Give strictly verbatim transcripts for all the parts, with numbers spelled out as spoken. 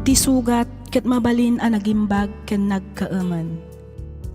Ti sugat ket mabalin a nagimbag ken nagkaemen.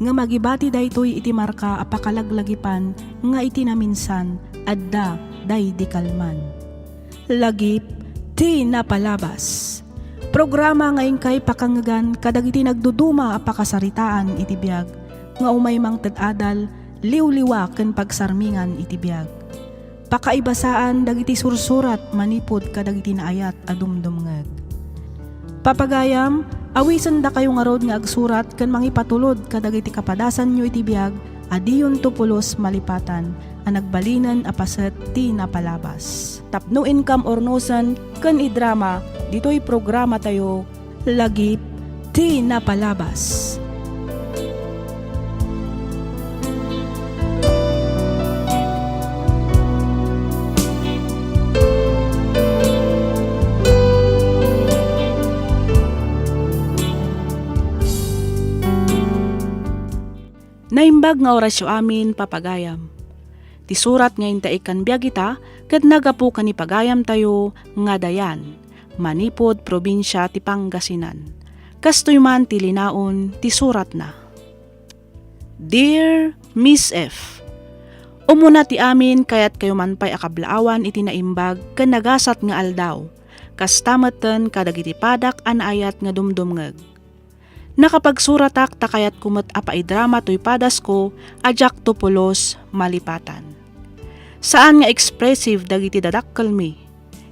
Ngem agibati daytoy iti marka a pakalaglagipan nga iti naminsan, adda daydi kalman. Lagip ti napalabas. Programa nga inkay pakangegan kadagiti nagduduma a pakasaritaan iti biag nga umay mangted adal, liwliwa ken pagsarmingan iti biag. Pakaibasaan dagiti sursurat manipud kadagiti naayat a dumdumngeg. Papagayam, awisendakayo ngarud nga agsurat ken mangipatulod kadagiti kapadasanyo iti biag a diyonto pulos malipatan a nagbalinen a paset ti napalabas. Tapno inkam urnosen ken idrama ditoy programatayo, Lagip ti Napalabas. Naimbag nga orasyo amin, papagayam. Ti surat nga inta ikkan biag ita ket naggapu ken ni pagayamtayo nga Dayan, manipud probinsia ti Pangasinan. Kastoy man ti linaon ti suratna. Dear Miss F, umuna ti amin, kayatkayo man pay a kablaawan iti naimbag ken nagasat nga aldaw. Kasta metten kadagiti padak a naayat nga dumdumngeg. Nakapagsuratak ta kayatko met a paidrama toy padasko a diakto pulos malipatan. Saan nga expressive dagiti dadakkelmi,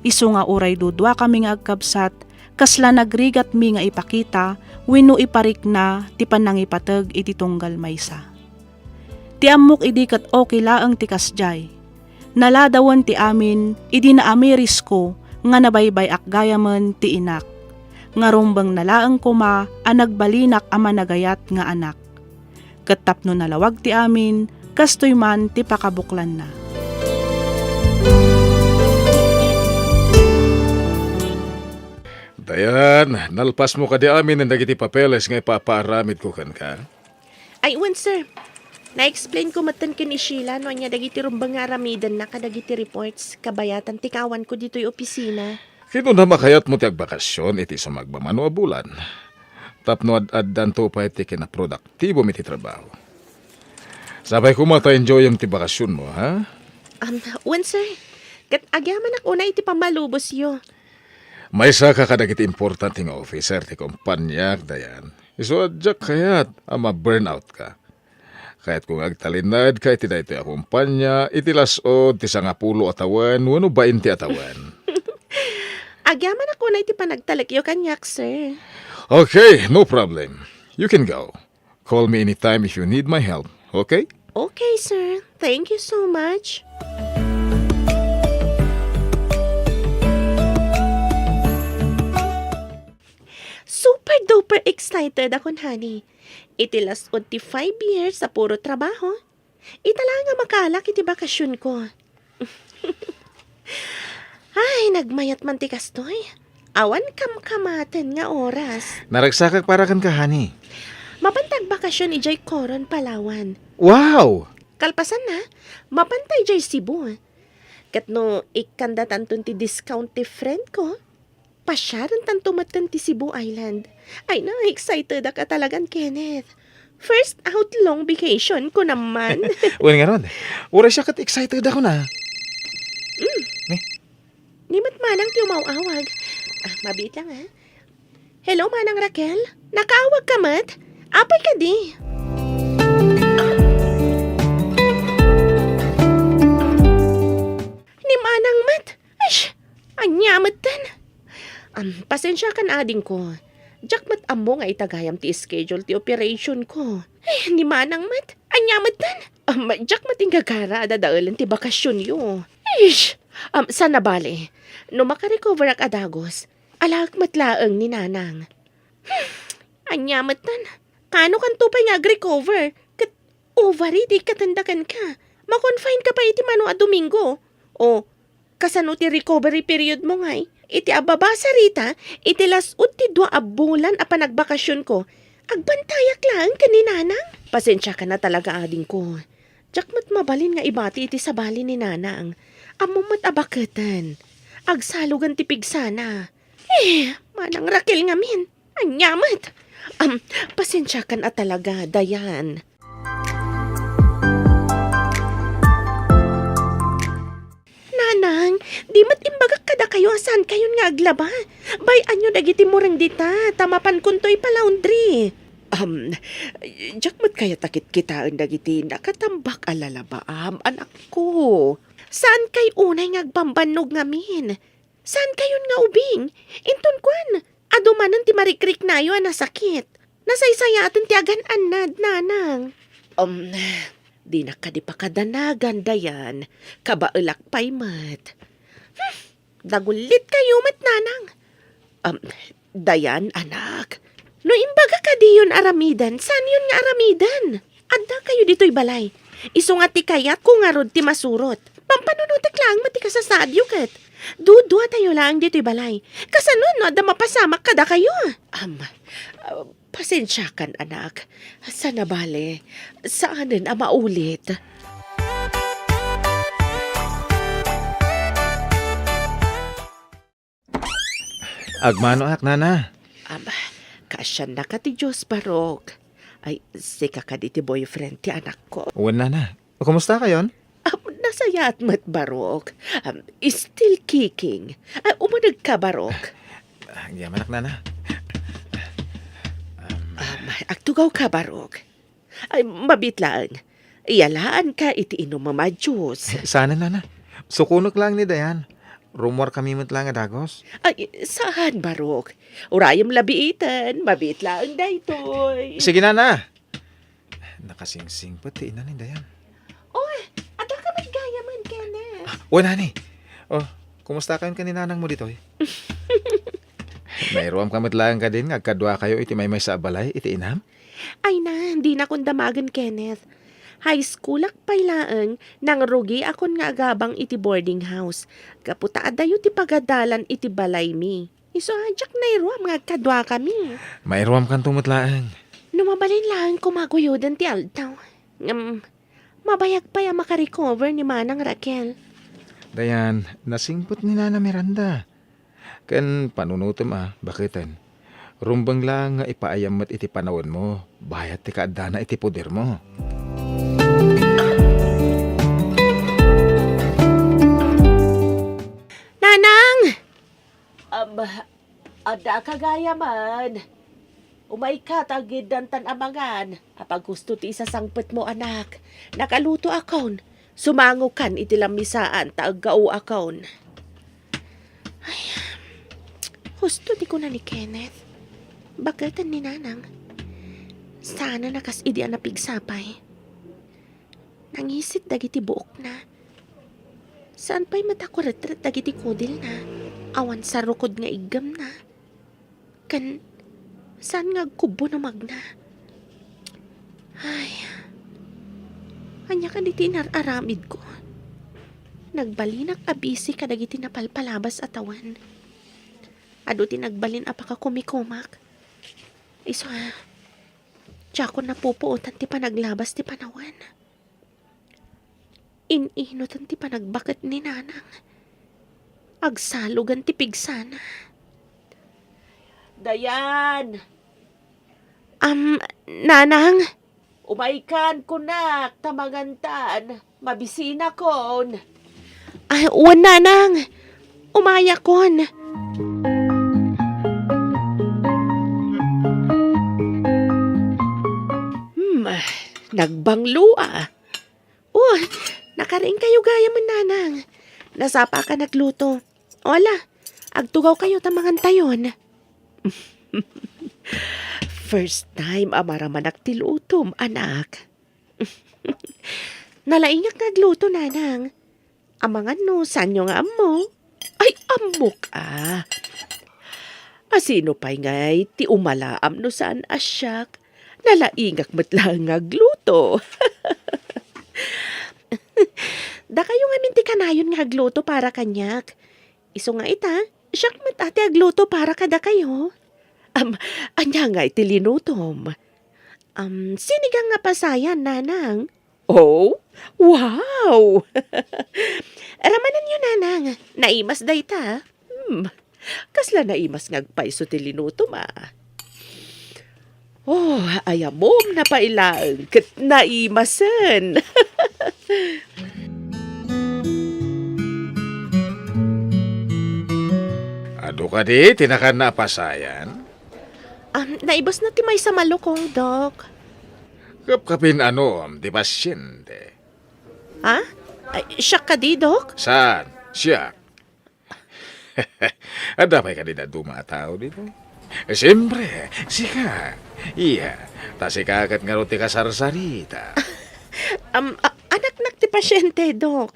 isu nga uray duduakami nga agkabsat, kasla nagrigatmi nga ipakita wenno iparikna ti pannangipateg iti tunggal maysa. Ti ammok idi ket okay laeng ti kasdiay. Naladawen ti amin idi naamirisko nga nabaybay-ak gayamen ti inak. Nga rumbengna laeng koma a nagbalinak a managayat nga anak. Ket tapno nalawag ti amin, kastoy man ti pakabuklanna. Dayan, nalpasmo kadi amin dagiti papeles nga ipapaaramidko kenka? Ay, wen, sir. Na-explain ko metten ken ni Sheila no ania dagiti rumbeng nga aramidenna kadagiti reports kabayatan ti kaawanko ditoy opisina. Kinunam a kayatmo ti agbakasyon iti sumagmamano a bulan. Tapno ad-addanto pay ti kinaproduktibo mi ti trabaho. Sapay koma ta enjoyem ti bakasyonmo, ha? Um, wen, sir. Ket agyamanak unay iti pammalubosyo. Maysa ka kadagiti importante nga officer ti kumpaniak, Dayan. Isu a diak kayat a ma-burnout ka. Kayatko nga agtalinaed ka iti daytoy a kumpania iti las-ud ti sangapulo a tawen wenno bainte a tawen. Agyamanak unay ti panagtalekyo kaniak, sir. Okay, no problem. You can go. Call me anytime if you need my help, okay? Okay, sir. Thank you so much. Super duper excited akon, honey. Iti las-ud ti five years a puro trabaho, ita la nga makaalak iti bakasyonko. Ay, nagmayat man ti kastoy. Awan kamkamaten nga oras. Naragsakak para kenka, honey. Mapanta agbakasyon idiay Coron, Palawan. Wow! Kalpasanna, mapanta idiay Cebu. Ket no ikkandatanton ti discount ti friend ko, pasiarentanto metten ti Cebu Island. Ay, na-excited ak a talagan, Kenneth. First out long vacation ko naman. Wen ngarud, uray siak ket excited ako na. Mm. Ni? Ni met manang ti umaw-awag. Ah, mabiit lang, ha? Hello, Manang Raquel? Nakaawag ka met? Apay kadi? Ni manang met? Ay, ania metten? Am, pasensiakan, adingko. Diak met ammo nga itagayam ti schedule ti operation ko. Ay, ni manang met? Ania metten? Am, diak met inggagara a dadaelen ti bakasyonyo. Ish! Am, sana bale, no makarecoverak a dagus, alaek met laeng ni nanang. Hmm, ania metten? Kano kanto pay nga agrecover? Ket ovary ti ikkatenda kenka. Makonfine ka pay iti mano a Domingo. O, kasano ti recovery period mo ngay? Iti abbabasarita, iti las-ud ti dua a bulan a panagbakasionko, agbantayak laeng ken ni nanang. Pasensiakan a talaga, adingko. Diak met mabalin nga ibati iti sabali ni nanang. Ammom met a baketen. Agsalogan ti pigsana. Eh, manang Raquel ngamin. Ania met? Am, pasensiakan a talaga, Dayan. Nanang, di met imbagak kadakayo a saankayon nga aglaba. Bay-anyo dagiti mureng dita, ta mapankonto ipalaundri. Am, diak met kayat a kitkitaen dagiti nakatambak a lalabaam, anakko. Saankay unay nga agbambannog ngamin? Saankayon nga ubing? Inton kuan, adu manen ti marikriknayo a nasakit. Nasaysayaten ti agan-annad, nanang. Um, dinak kadi pakadanagan, Dayan. Kabaelak pay met. Hmm, dagullit kayo met, nanang. Um, Dayan, anak. No imbaga kadiyon aramiden, saanyon nga aramiden? Adda kayo ditoy balay. Isu nga ti kayatko ngarud ti masurot. Pampanunotek laeng met ti kasasaadyo ket. Duduatayo laeng ditoy balay. Kasano no adda mapasamak kadakayo? Am, ah, pasensiakan, anak. Sana bale, saanen a maulit. Agmanoak, nana. Am, kaasiannaka ti Dios, Barok. Ay, sika kadi ti boyfriend ti anakko. Wen, nana. Kumustakayon? Am, nasayaat met, Barok. Am, still kicking. Ay, umunegka, Barok. Agyamanak, nana. Am, agtugawka, Barok. Ay, mabiit laeng. Iyalaanka iti inumem a juice. Saan, nana. Sukonek laeng ni Dayan. Rummuarkami met laeng a dagus. Ay, saan, Barok? Urayem la biiten. Mabiit laeng daytoy. Sige, nana. Nakasingsingpet ti ina ni Dayan. Oh, adda ka met gayamen, Kenneth? Ah, wen, honey. Oh, kumustakayon ken ni nanangmo ditoy? Nairuamka met laeng kadin nga agkaduakayo iti maymaysa a balay iti inam? Ay na, dinakon damagen, Kenneth. High schoolak pay laeng, nangrugiakon nga agabang iti boarding house. Gapu ta adayo ti pagadalan iti balaymi. Isu a diak nairuam nga agkaduakami. Mairuamkanto met laeng. No mabalin laeng koma guyoden ti aldaw. Ngem, mabayag pay a makarecover ni Manang Raquel. Dayan, nasingpet ni Nana Miranda. Ken panunotem a, baketen. Rumbeng laeng nga ipaayam met iti panawenmo, bayat ti kaaddana iti podermo. Nanang! Am, adda ka gayamen. Umayka ta aggiddantan a mangan. Apaghusto ti isasangpetmo, anak. Nakalutoakon. Sumangokan iti lamisaan ta aggaoakon. Ay, husto ti kuna ni Kenneth. Baketen ni Nanang. Saan a kas idi a napigsa pay. Nangisit dagiti buokna. Saan pay met a kuretret dagiti kudilna. Awan sarukod nga iggemna. Ken saan nga agkubbo no magna. Ay, ania kadi ti inar-aramidko? Nagbalinak a busy kadagiti napalpalabas a tawen. Adu ti nagbalin a pakakumikumak. Isu a, diakon napupuotan ti panaglabas ti panawen. In-inutan ti panagbaket ni Nanang. Agsalogan ti pigsana. Dayan! Am, Nanang? Umaykan, kunak, ta mangantan. Mabisinakon. Ay, wen, Nanang. Umayakon. Hmm, nagbanglo, ah. Oh, nakariingkayo gayamen, Nanang. Nasapaka nagluto. O, ala, agtugawkayo ta mangantayon. First time a maramanak ti lutom, anak. Nalaingak nga agluto, Nanang. Amangan no saanyo nga ammo? Ay, ammok a. A sino pay ngay ti umalaam no saan a siak? Nalaingak met laeng nga agluto. Dakayo ngamin ti kanayon nga agluto para kaniak. Isu nga ita, siak met a ti agluto para kadakayo. Am, ania ngay ti linutom? Am, sinigang nga pasayan, Nanang. Oh, wow! Ramananyo, Nanang. Naimas dayta. Hmm. Kasla naimas nga agpayso ti linutom, a. Oh, ay ammom, napay laeng ket naimasen. Adu kadi ti nakanna a pasayan? Um, naibasna ti maysa malukong, Dok. Kapkapin anom ti pasyente? Ha? Ay, siak kadi, Dok? Saan? Siak. Adda pay kadi dadduma a tao ditoy? Siempre, sika. Iya, ta sika ket ngarud ti kasarsarita. Am, a-, anaknak ti pasyente, Dok.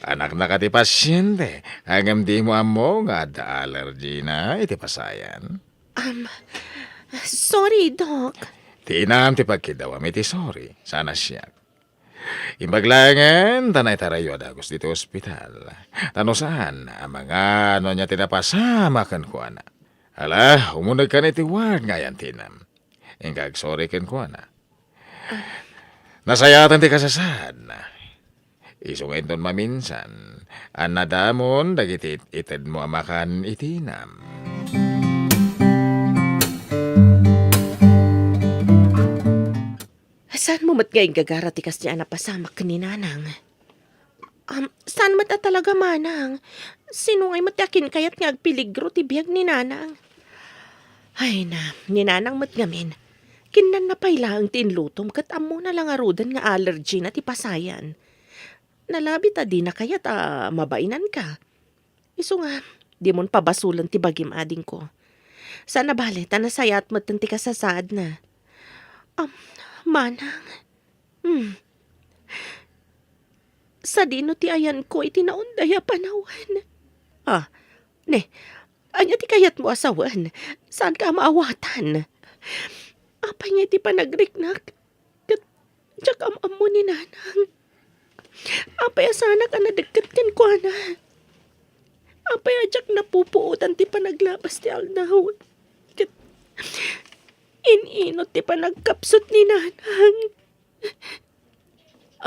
Anaknak ti pasyente, ngem dimo ammo nga adda allergy na iti pasayan? Am, sorry, Dok. Ti inam ti pagkiddawam iti sorry, saan a siak. Imbag laengen ta naitarayo a dagus ditoy ospital. Ta no saan, amangan no ania ti napasamak kenkuana. Ala, umunegkan iti ward nga ayan ti inam. Inka agsorry kenkuana. Nasayaatan ti kasasaadna. Isu nga inton maminsan, annadamon dagiti it-, itedmo a makan iti inam. Saanmo met nga inggagara ti kasdiay a napasamak ken ni Nanang? Am, saan met a talaga, Manang? Sino ngay met ti akinkayat nga agpeligro ti biag ni Nanang? Ay na, ni Nanang met ngamin. Kinnanna pay laeng ti inlutom ket ammona la ngaruden nga allergy na ti pasayan. Nalabi ta dina kayat a mabainanka. Isu nga, dimon pabasolen ti bagim, adingko. Saan a bale, ta nasayaat metten ti kasasaadna. Am, Manang. Hmm. Sadino ti ayanko iti naunday a panawen? Ah, ne, ania ti kayatmo a sawen? Saanka a maawatan? Apay nga iti panagriknak? Ket diak am-ammo ni Nanang. Apay a saanak a nadekket kenkuana? Apay a diak napupuotan ti panaglabas ti aldaw? Ket in-inut ti panagkapsut ni Nanang.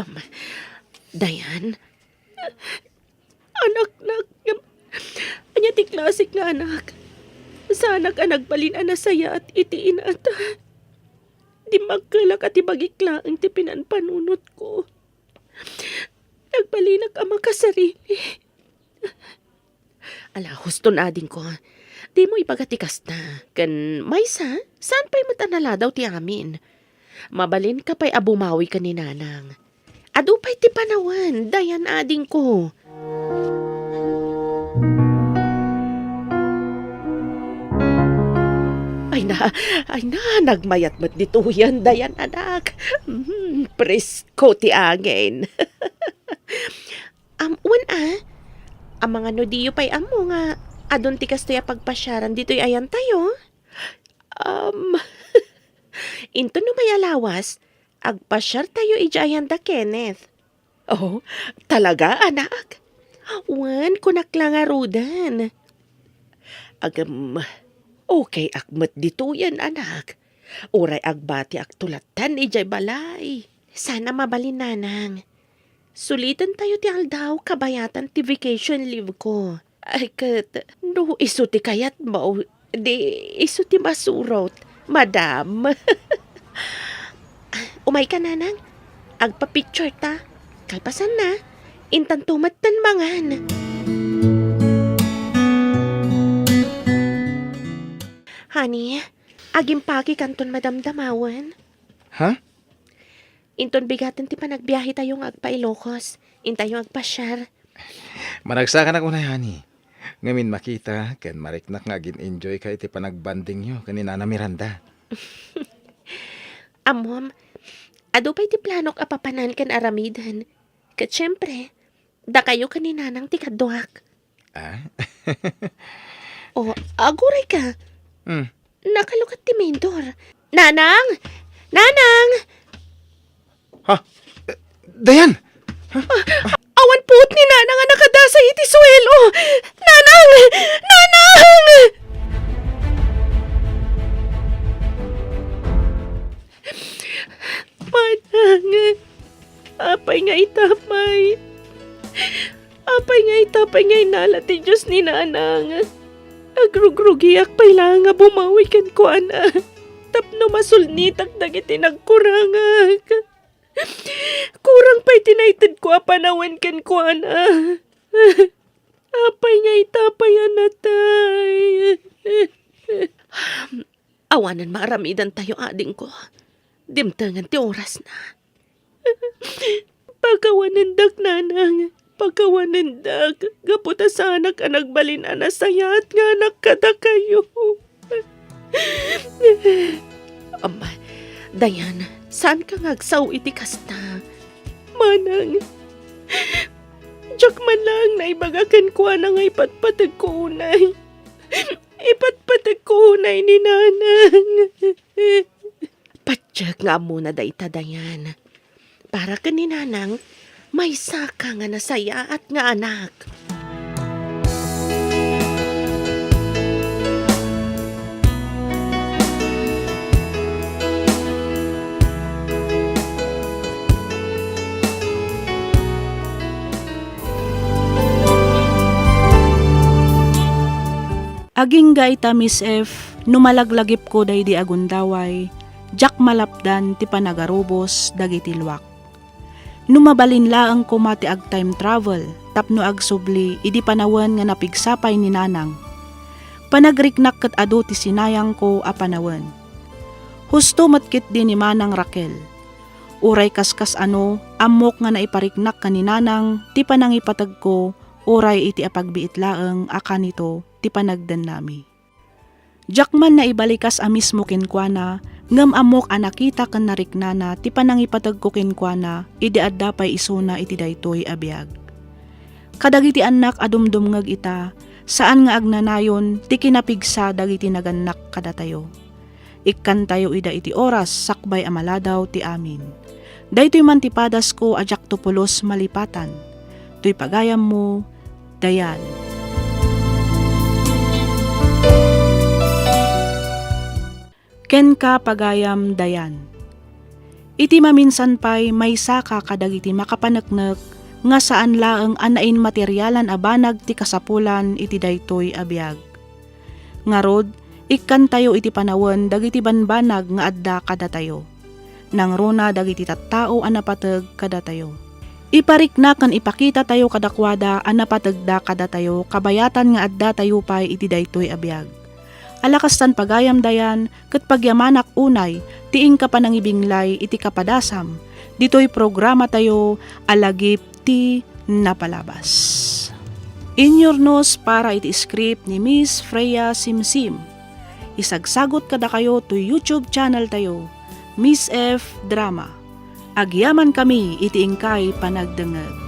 Am, Dayan, anaknak, ngem ania ti klasik nga anak? Saanak a nagbalin a nasayaat iti inata. Dimmakkelak a ti bagik laeng ti pinanpanunotko. Nagbalinak a makasarili. Ala, huston, adingko. Dimo ibaga ti kasta. Ken maysa, saan pay met a naladaw ti amin? Mabalinka pay a bumawi ken ni Nanang. Adu pay ti panawen, Dayan, adingko. Ay na, ay na, nagmayat met ditoyen, Dayan, anak. Mm, presko ti angin. Am, wen a, amangan no diyo pay ammo nga adun ti kastoy a pagpasiaran ditoy ayantayo? Am, inton umay a lawas, agpasiartayo idiay ayanda Kenneth. Oh, talaga, anak? Wen, kunak la ngaruden. Agem, okay ak met ditoyen, anak. Uray agbatiak tulatan idiay balay. Saan a mabalin, Nanang. Sulitentayo ti aldaw kabayatan ti vacation leave ko. Ay, ket no isu ti kayatmo, di isu ti masurot, madam. Umayka, Nanang. Agpa-picture ta. Kalpasanna, intanto metten mangan. Honey, agimpakikanton madamdamawen. Ha? Inton bigaten ti panagbiahetayo nga agpa-Ilocos, intayo agpasiar. Managsakanak unay, honey. Ngamin makita ken mariknak nga agin-enjoyka iti panagbandingyo ken ni Nana Miranda. Ammom, adu pay ti planok a papanan ken aramiden. Ket siempre, dakayo ken ni Nanang ti kaduak. Ah? Oh, aguray ka. Hmm. Nakalukat ti main door. Nanang! Nanang! Ha? Eh, Dayan! Ha? Awan puot ni Nanang a nakadasay iti suelo! Nanang! Nanang! Manang, apay nga ita pay? Apay nga ita pay nga inala ti Dios ni Nanang? Nagrugrugiak pay laeng nga bumawi kenkuana tapno masulnitak dagiti nagkurangak. Kurang pay ti naitedko a panawen kenkuana. Apay nga ita pay a natay? Awanen maaramidantayo, adingko. Dimtengen ti orasna. Pakawanendak, nanang. Pakawanendak. Gapu ta saanak a nagbalin a nasayaat nga anak kadakayo. Amma, Dayan, saanka nga agsao iti kasta? Manang, diak man laeng naibaga kenkuana nga ipatpategko unay. Ipatpategko unay ni nanang. Patiek nga ammona dayta, Dayan. Para ken ni nanang, maysaka nga nasayaat nga anak. Agingga ita, Miss F, no malaglagipko daydi a gundaway, diak malapdan ti panagarubos dagiti luak. No mabalin laeng koma ti ag-time travel tapno agsubli idi panawen nga napigsa pay ni nanang, panagriknak ket adu ti sinayangko a panawen. Husto met ketdi ni Manang Raquel. Uray kaskas-ano, ammok nga naipariknak ken ni nanang ti panangipategko uray iti apagbiit laeng a kanito ti panagdennami. Diak man naibalikas a mismo kenkuana, ngem ammok a nakita ken nariknana ti panangipategko kenkuana idi adda pay isuna iti daytoy a biag. Kadagiti annak a dumdumngeg ita, saan nga agnanayon ti kinapigsa dagiti nagannak kadatayo. Ikkantayo ida iti oras sakbay a maladaw ti amin. Daytoy man ti padasko a diakto pulos malipatan. Toy pagayammo, Dayan. Kenka, pagayam Dayan. Iti maminsan pay, maysaka kadagiti makapaneknek nga saan laeng a nainmaterialan a banag ti kasapulan iti daytoy a biag. Ngarud, ikkantayo iti panawen dagiti banbanag nga adda kadatayo. Nangruna dagiti tattao a napateg kadatayo. Iparikna ken ipakitatayo kadakuada a napategda kadatayo kabayatan nga addatayo pay iti daytoy a biag. Ala kastan, pagayam Dayan, ket pagyamanak unay ti inka panangibinglay iti kapadasam ditoy programatayo a Lagip ti Napalabas. Inyurnos para iti script ni Miss Freya Simsim. Isagsagot kadakayo toy YouTube channel tayo, Miss F Drama. Agyamankami iti inkay panagdengngeg.